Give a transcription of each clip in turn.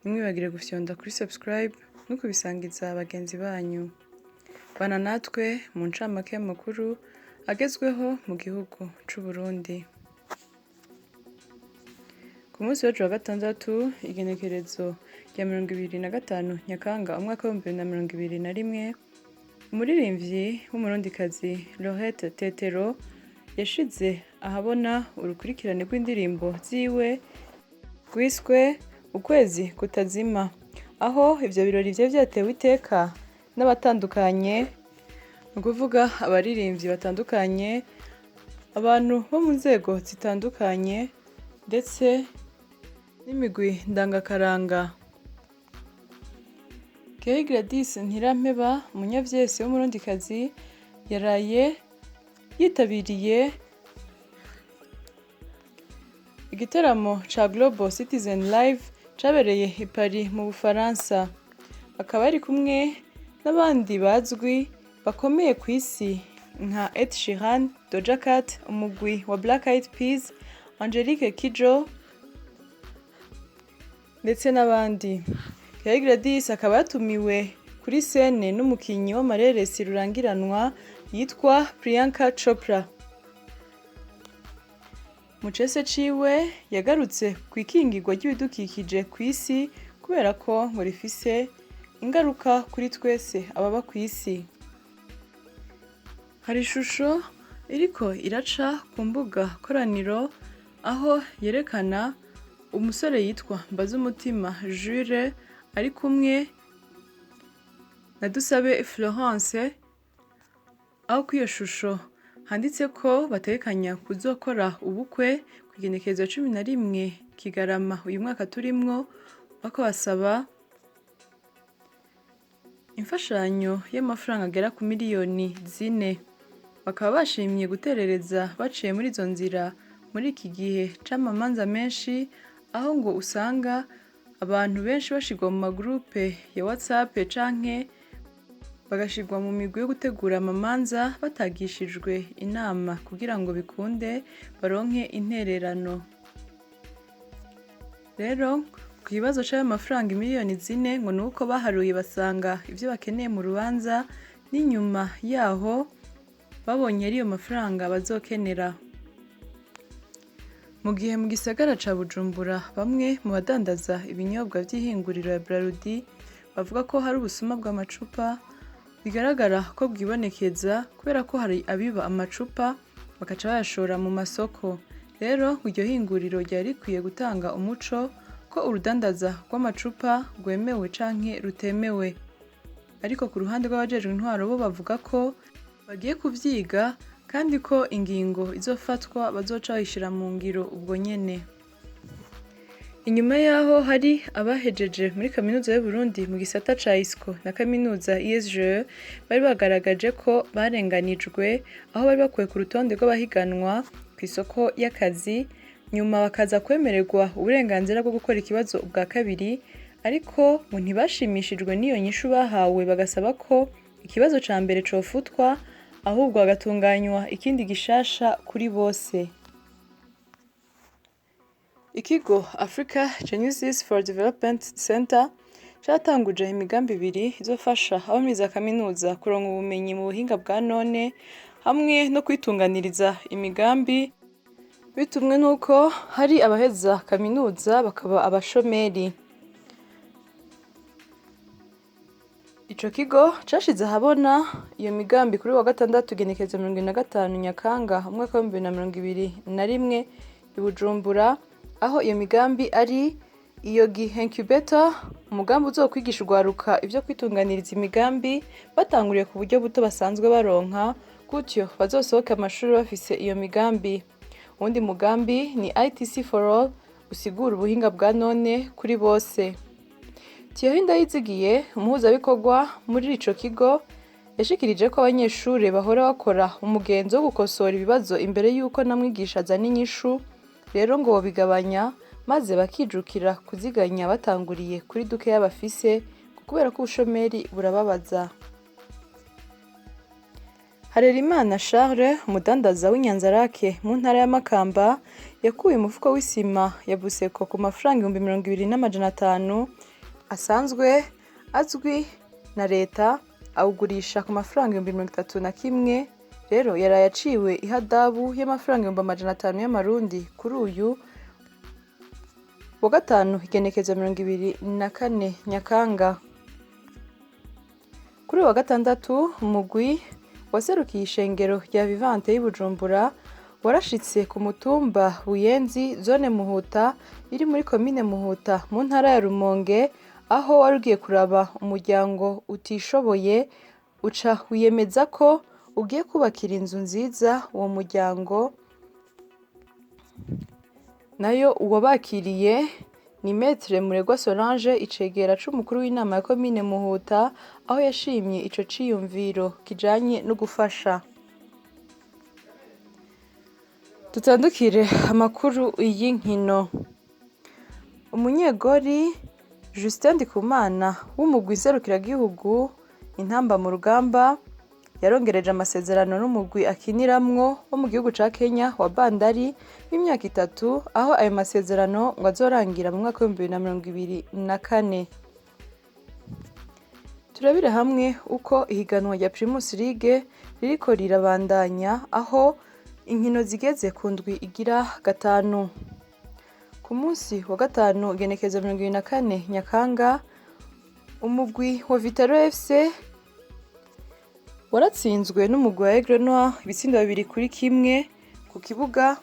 Ntimwibagire gufyonda kuri subscribe no kubisangiza bagenzi banyu. Bana natwe mu ncamake y'amakuru agezweho mu gihugu c'u Burundi. Ku munsi w'ejo wa gatandatu, igenekerezo rya 25 Nyakanga umwaka w'2021, umuririmbyi w'umurundikazi Laurette Tetero yashize ahabona urukurikirane rw'indirimbo ziwe rwiswe "Ukwezi kutazima", aho ivyo birori vyari vyatewe iteka n'abatandukanye, ni ukuvuga abaririmbyi batandukanye, abantu bo mu nzego zitandukanye ndetse n'imigwi ndangakaranga. Kelly Gladys Ntirampeba, umunyavyese w'umurundikazi, yaraye yitabiriye igiteramo ca Global Citizen Live cabereye i Paris mu Bufaransa. Akaba yari kumwe n'abandi bazwi bakomeye kw'isi nka Ed Sheeran, Doja Cat, umugwi wa Black Eyed Peas, Angelique Kidjo ndetse n'abandi. Kelly Gladys akaba yatumiwe kuri scène n'umukinyi w'amareresi rurangiranwa yitwa Priyanka Chopra. Mu cese ciwe yagarutse kw'ikingirwa ry'ibidukikije kw'isi kubera ko ngo rifise ingaruka kuri twese ababa kw'isi. Hari ishusho iriko iraca ku mbuga koraniro aho yerekana umusore yitwa Mbazumutima Jules ari kumwe na Dusabe Florence, aho kw'iyo shusho handitse ko bategekanya kuzokora ubukwe kw'igenekerezo 11 Kigarama uyu mwaka turimwo, bako basaba imfashanyo y'amafaranga agera ku miliyoni 4. Bakaba bashimye guterereza baciye muri izo nzira muri iki gihe c'amamanza menshi, aho ngo usanga abantu benshi bashirwa mu magurupe ya WhatsApp canke bagashirwa mu migwi yo gutegura amamanza batagishijwe inama kugira ngo bikunde baronke intererano. Rero ku kibazo c'ayo mafaranga imiliyoni 4, ngo nuko baharuye basanga ivyo bakeneye mu rubanza n'inyuma yaho babonye ariyo mafaranga bazokenera. Mu gihe mu gisagara ca Bujumbura bamwe mu badandaza ibinyobwa vy'ihinguriro ya Brarudi bavuga ko hari ubusuma bw'amacupa bigaragara ko bwibonekeza, kubera ko hari abiba amacupa bagaca bayashora mu masoko. Rero iryo hinguriro ryari rikwiye gutanga umuco ko urudandaza rw'amacupa rwemewe canke rutemewe. Ariko ku ruhande rw'abajejwe intwaro, bo bavuga ko bagiye kuvyiga kandi ko ingingo izofatwa bazoca bayishira mu ngiro ubwo nyene. Inyuma yaho hari abahejeje muri kaminuza y'Uburundi mu gisata ca ISCO na kaminuza ISGE bari bagaragaje ko barenganijwe, aho bari bakuwe ku rutonde rw'abahiganwa kw'isoko y'akazi, nyuma bakaza kwemererwa uburenganzira bwo gukora ikibazo ubwa kabiri, ariko ngo ntibashimishijwe n'iyo nyishu bahawe, bagasaba ko ikibazo ca mbere cofutwa ahubwo hagatunganywa ikindi gishasha kuri bose. Ikigo Africa Genesis for Development Center caratanguje imigambi ibiri izofasha abo muri za kaminuza kuronka ubumenyi mu buhinga bwa none hamwe no kwitunganiriza imigambi, bitumwe n'uko hari abaheza kaminuza bakaba abashomeri. Ico kigo cashize ahabona iyo migambi kuri wa gatandatu igenekerezo 75 Nyakanga umwaka w'2021 i Bujumbura, aho iyo migambi ari iyo Incubator, umugambi uzokwigisha urwaruka ivyo kwitunganiriza imigambi batanguriye ku buryo buto basanzwe baronka, gutyo bazosohoke amashuri bafise iyo migambi. Uwundi mugambi ni ITC for All, usigura ubuhinga bwa none kuri bose. Thierry Ndayizigiye, umuhuzabikorwa muri ico kigo, yashikirije ko abanyeshure bahora bakora umugenzo wo gukosora ibibazo imbere y'uko na mwigisha azana inyishu, rero ngo bobigabanya maze bakijukira kuziganya batanguriye kuri dukeya bafise, kubera ko ubushomeri burababaza. Harerimana Charles, umudandaza w'Inyanzarake mu ntara ya Makamba, yakuye umufuko w'isima ya Buseko ku mafaranga 20,500. asanzwe azwi na leta awugurisha ku mafaranga 31,000. Rero yaraye aciwe ihadabu y'amafaranga 500,000 y'amarundi kuri uyu wa gatanu, igenekezo 24 Nyakanga. Kuri uyu wa gatandatu, umugwi waserukiye ishengero rya Vivante y'i Bujumbura warashitse ku mutumba Buyenzi, zone Muhuta, iri muri komine Muhuta mu ntara ya Rumonge, aho wari ugiye kuraba umuryango utishoboye, uca wiyemeza ko ugiye kubakira inzu nziza uwo muryango. Nayo uwabakiriye ni Maître Muregwa Solange, icegera c'umukuru w'inama ya komine Muhuta, aho yashimye ico ciyumviro kijanye no gufasha. Dutandukire amakuru y'inkino. Umunyegori Justin Ndikumana w'umugwi nserukiragihugu Intamba mu Rugamba yarongereje amasezerano n'umugwi akiniramwo wo mu gihugu ca Kenya wa Bandari w'imyaka 3, aho ayo masezerano ngo azorangira mu mwaka w'2024. Turabire hamwe uko ihiganwa rya Primus League ririko rirabandanya, aho inkino zigeze ku ndwi igira gatanu. Ku munsi wa gatanu, igenekerezo 24 Nyakanga, umugwi wa Vitaro FC waratsinzwe n'umugwi wa Aigle Noir ibitsindo 2-1 ku kibuga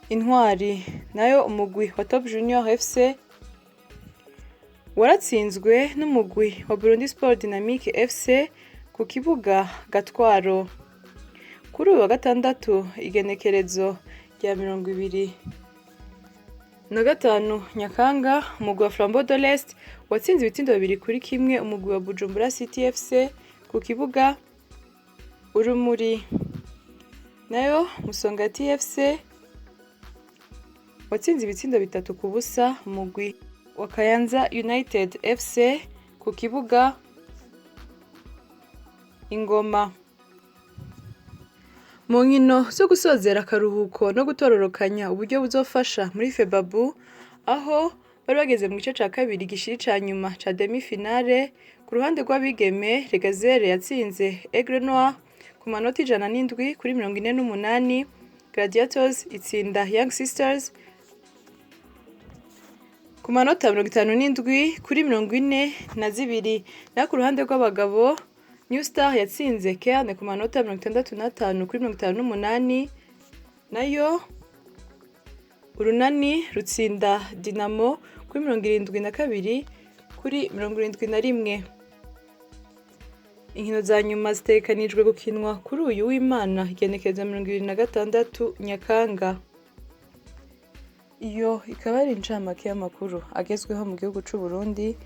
Intwari. Nayo umugwi wa Top Junior FC waratsinzwe n'umugwi wa Burundi Sport Dynamique FC ku kibuga Gatwaro. Kuri uyu wa gatandatu, igenekerezo rya 25 Nyakanga, umugwi wa Flambeau de l'Est watsinze ibitsindo 2-1 umugwi wa Bujumbura City FC ku kibuga Urumuri. Nayo Musongati FC watsinze ibitsindo 3-0 umugwi wa Kayanza United FC ku kibuga Ingoma. Mu nkino zo gusozera akaruhuko no gutororokanya uburyo buzofasha muri FEBABU, aho bari bageze mu gice ca kabiri gishira ica nyuma ca demi finale, ku ruhande rw'abigeme Regazere yatsinze Aigle Noir ku manota 107-48, Gladiators itsinda Young Sisters ku manota 57-42. Naho ku ruhande rw'abagabo, New Star yatsinze Kerne ku manota 65-58, nayo Urunani rutsinda Dinamo kuri 72-71. Inkino za nyuma zitegekanijwe gukinwa kuri uyu w'Imana, igenekerezo 26 Nyakanga. Iyo ikaba ari incamake y'amakuru agezweho mu gihugu c'u Burundi.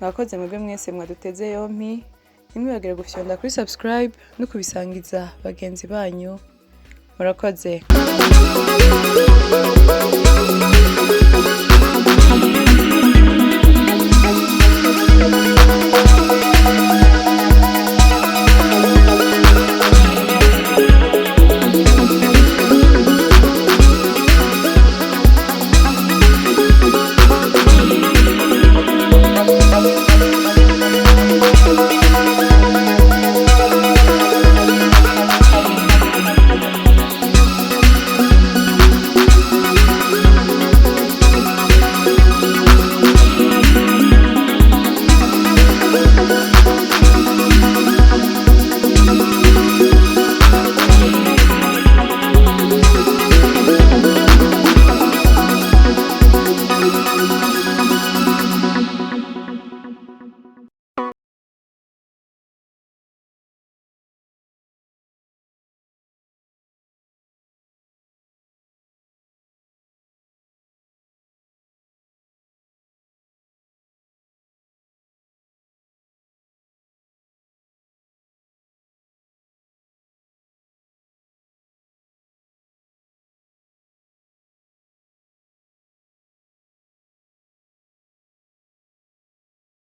Mwakoze mwebwe mwese mwaduteze yompi. Ntimwibagire gufyonda kuri subscribe no kubisangiza bagenzi banyu. Murakoze.